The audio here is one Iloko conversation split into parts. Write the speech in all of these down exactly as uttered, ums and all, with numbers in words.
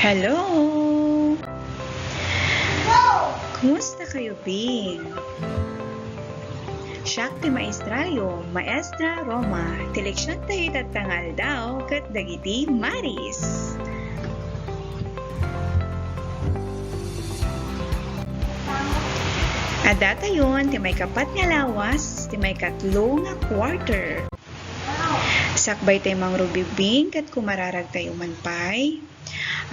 Hello! Kumusta kayo, Bing? Siak ti maestrayo, Maestra Roma, ti leksiontayo itatta nga aldaw ket dagiti Maris. Addatayon ti maikapat nga lawas, ti maikatlo nga quarter. Sakbay tay mangrubigbing ket kumararagtayo man pay.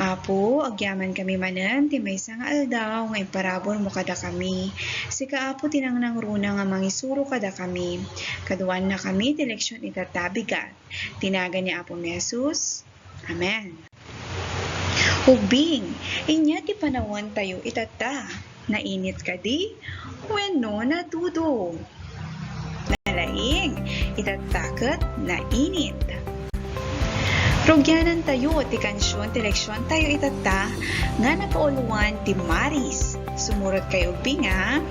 Apo, agyamankami manen ti maysa nga aldaw nga imparaburmo kadakami. Sika, Apo, ti nangnangruna nga mangisuro kadakami. Kaduannakami ti leksion itatta bigat. Ti nagan ni Apo Jesus. Amen. Ubbing, inya ti panawantayo itatta. Nainit kadi? Wenno natudo? Nalaing, itatta ket nainit. Rugianantayo ti kansion ti leksiontayo itatta nga napauluan ti Maris. Sumurot kayo, Ubbing, a.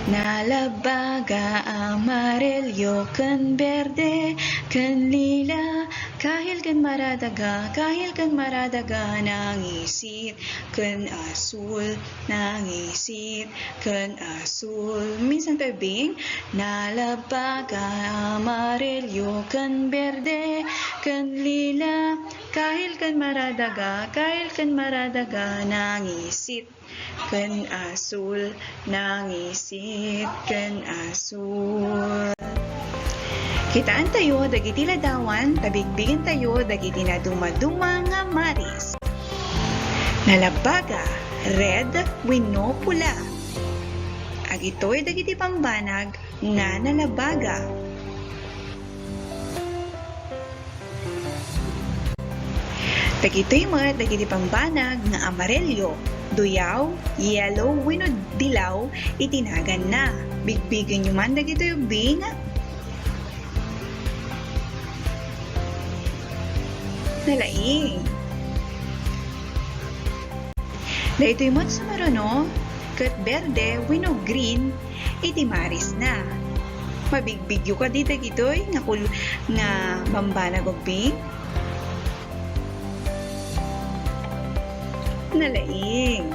Nalabaga, amarelyo, ken berde, ken lila, kahil ken maradaga, kahil ken maradaga, nangisit, ken asul, nangisit, ken asul. Minsan pa, Ubbing. Nalabaga, amarelyo, ken berde, ken lila, kahil ken maradaga, kahil ken maradaga, nangisit, ken asul, nangisit, ken asul. Kitaentayo dagiti ladawan, ta bigbigentayo dagiti nadumaduma nga Maris. Nalabaga, red wenno pula. Agitoy dagiti bambanag nga nalabaga. Dagitoy met dagiti bambanag nga amarelyo, duyaw, yellow wenno dilaw iti naganna. Bigbigenyo man dagitoy, Ubbing. Nalaing. Daytoy met sumaruno ket berde wenno green iti marisna. Mabigbigyo kadi dagitoy nga kul-, nga bambanag, Ubbing? Nalaing.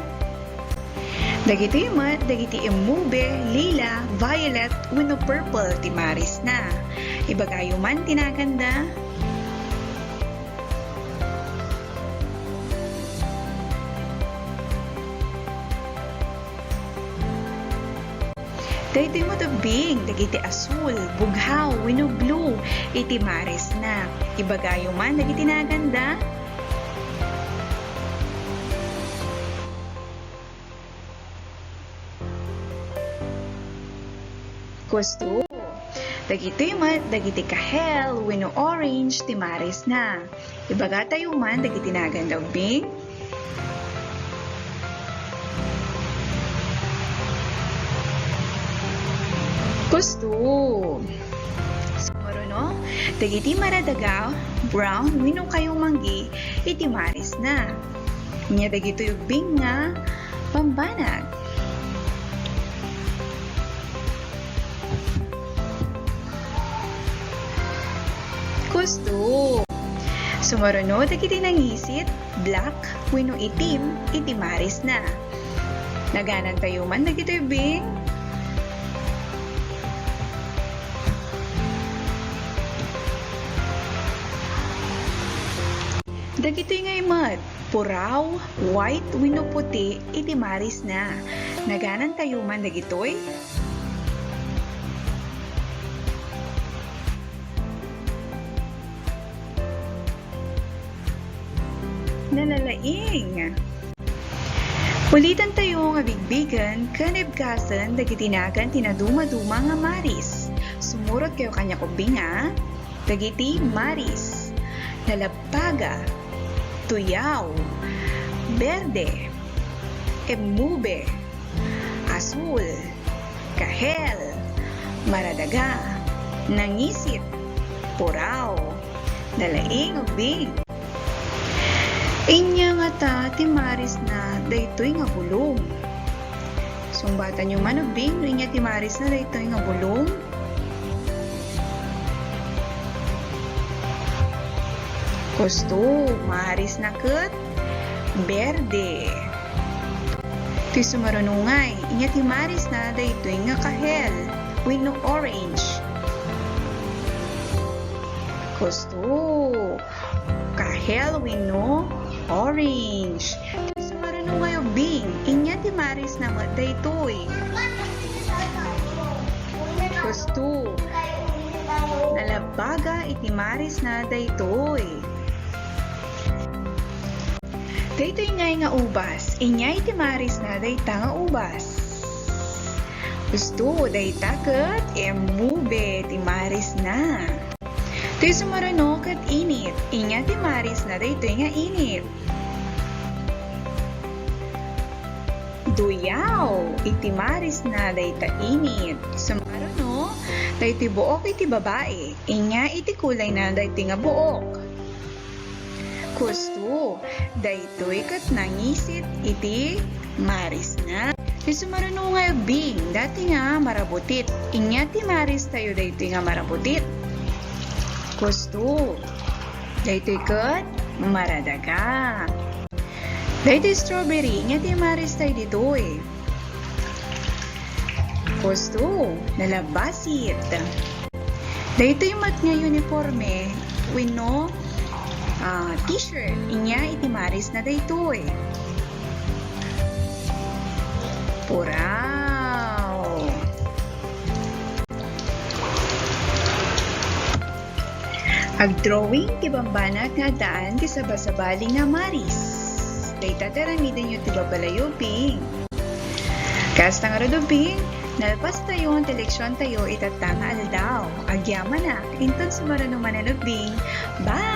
Dagitoy met dagiti immube, lila, violet, wenno purple ti marisna. Ibagayo man ti naganda. Daytoy met, Ubbing, dagiti asul, bughaw, wenno blue iti marisna. Ibagayo man dagiti naganda. Kusto. Dagitoy met dagiti kahel wenno orange ti marisna. Ibagatayo man dagiti naganda, Ubbing. Kusto. Sumaruno, dagiti maradaga, brown wenno kayo manggi iti marisna. Nia dagitoy, Ubbing, nga bambanag. Kusto. Sumaruno dagiti nangisit, black wenno itim iti marisna. Naganantayo man dagitoy, Ubbing. Dagitoy ngay met, puraw, white wenno puti iti marisna. Naganantayo man dagitoy? Nalalaing. Ulitantayo nga bigbigen ken ibkasen dagiti nagan ti nadumaduma nga maris. Sumurot kayo kaniak, Ubbing, a. Dagiti maris: nalabaga, tuyaw, berde, emmube, asul, kahel, maradaga, nangisit, puraw. Nalaing, Ubbing. Ania ngata ti marisna daytoy nga bulong? Sungbatanyo man, Ubbing, no ania ti marisna daytoy nga bulong? Kusto, marisna ket berde. Ti sumarunongay, inya ti marisna daytoy nga kahel wenno orange. Kusto, kahel wenno orange. Ti sumarunongay ubbing, inya ti marisna met daytoy. Kusto, nalabbaga iti marisna daytoy. Daytoy ngay nga ubas, inya iti marisna dayta nga ubas. Kusto, dayta ket emmube ti marisna. Ti sumaruno ket init, inya ti marisna daytoy nga init. Duyaw iti marisna dayta init. Sumaruno, daytoy buok iti babai, inya iti kulayna daytoy nga buok. Kusto, daytoy ket nangisit iti marisna. Ti sumaruno nga ubbing, daytoy nga marabutit. Inya ti maristayo daytoy nga marabutit. Kusto, daytoy ket maradaga. Daytoy strawberry, inya ti maristayo ditoy. Kusto, nalabbasit. Daytoy met nga uniforme wenno, ah, t-shirt, inya iti marisna daytoy. Puraw. Agdrawing ti bambanag nga addaan ti sabasabali nga maris. Dayta ti aramidenyo ti babalayo, Bing. Kasta ngarud, Bing, nalpastayo ti leksiontayo itatta nga aldaw. Agyamanak, inton sumaruno manen, Bing. Bye!